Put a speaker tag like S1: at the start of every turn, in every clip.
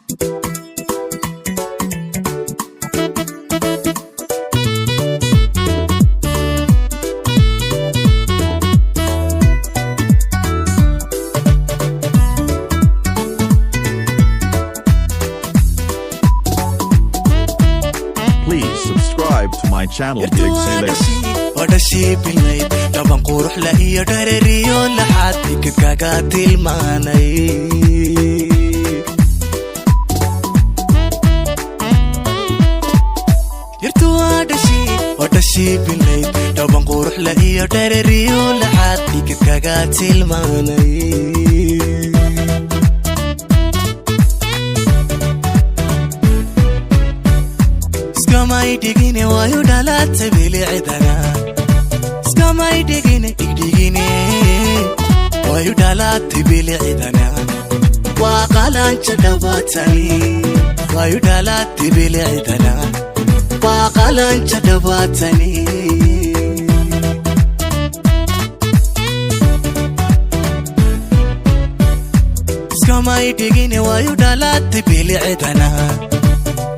S1: Please subscribe to my channel Big Lyrics.
S2: Waa dhashii bilnayd, dhaban quruxla iyo dharariyo laxaad tikidkaga tilmaanay. Yartu waa dhashii bilnayd, dhaban quruxla iyo dharariyo laxaad tikidkaga tilmaanay. Iskamay dhigine, waayo dhalatay bilicidana. Iskamay dhigine, dhigdhigine, waayo dhalatay bilicidana. Waa qalanja dhabaatani, waayo dhalatay bilicidana. Waa qalanja dhabaatani. Iskamay dhigine, waayo dhalatay bilicidana.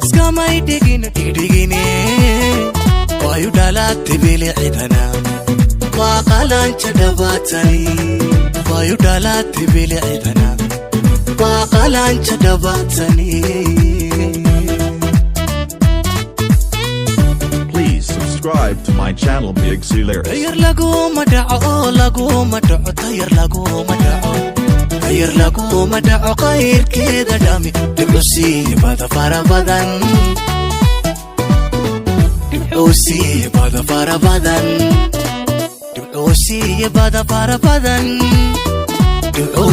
S2: Iskamay dhigine, dhigdhigine, waayo dhalatay bilicidana. Waa qalanja dhabaatani, waayo dhalatay bilicidana. Waa qalanja dhabaatani.
S1: Please subscribe to my channel Big C Lyrics.
S2: Tayar laguma dhaco, laguma dhaco, tayar laguma dhaco, tayar laguma dhaco. Qayrkeeda dhami dhibcu bada fara badan, dhibcu bada fara badan, dhibcu bada fara badan, dhibcu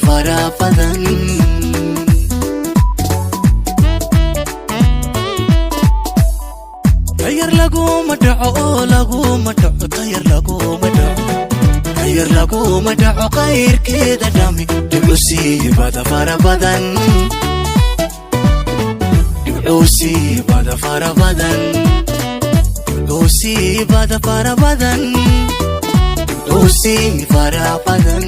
S2: fara badan. Tayar laguma dhaco, laguma dhaco, tayar laguma dhaco, tayar laguma dhaco. Qayrkeeda dhami dhibcu bada fara badan, dhibcu bada fara badan, dhibcu bada fara badan, dhibcu fara badan.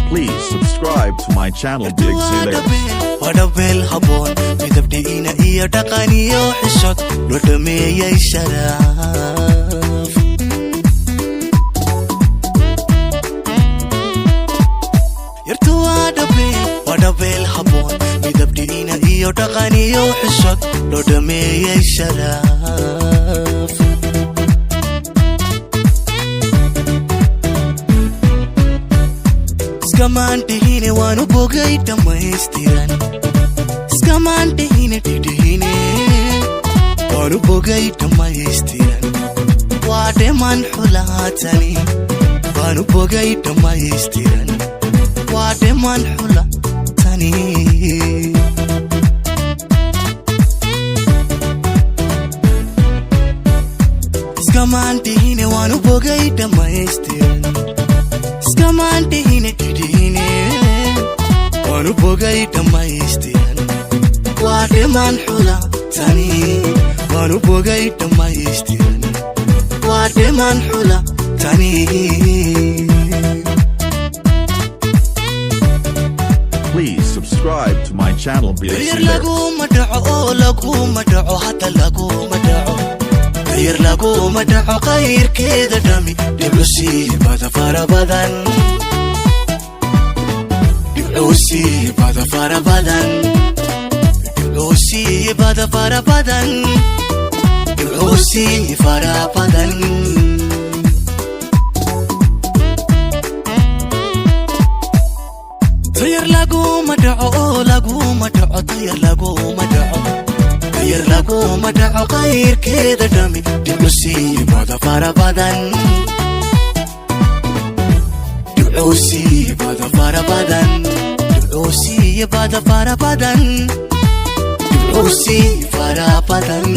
S1: Please subscribe to my channel Big C Lyrics.
S2: Waa dhabeel habboon, midabdhiina iyo dhaqan iyo xishod loo dhameeyey sharaaf. Yartu waa dhabeel habboon, midabdhiina iyo dhaqan iyo xishod loo dhameeyey sharaaf. Iskamaan dhihine, waanu bogay dhammaystiran. Iskamaan dhihine, dhidhihine, waanu bogay dhammaystiran. Waa dheman xulaatani, waanu bogay dhammaystiran. Waa dheman xulatani. Iskamaan dhihine, waanu bogay dhammaystiran. Iskamaan dhihine, dhidhihine, waanu bogay dhammaystiran. Waa dhemaan xulatani, waanu bogay dhammaystiran. Waa dhemaan xulatani.
S1: Please subscribe to my channel Big C
S2: Tayar
S1: Lyrics.
S2: Laguma dhaco, laguma dhaco, hadda laguma dhaco, tayar laguma dhaco. Qayrkeeda dhami dhibcu bada fara badan, dhibcu bada fara badan, dhibcu bada fara badan, dhibcu fara badan. Tayar laguma dhaco, laguma dhaco, tayar laguma dhaco, tayar laguma dhaco. Qayrkeeda dhami dhibcu bada fara badan, dhibcu bada fara badan, dhibcu bada fara badan, dhibcu fara badan.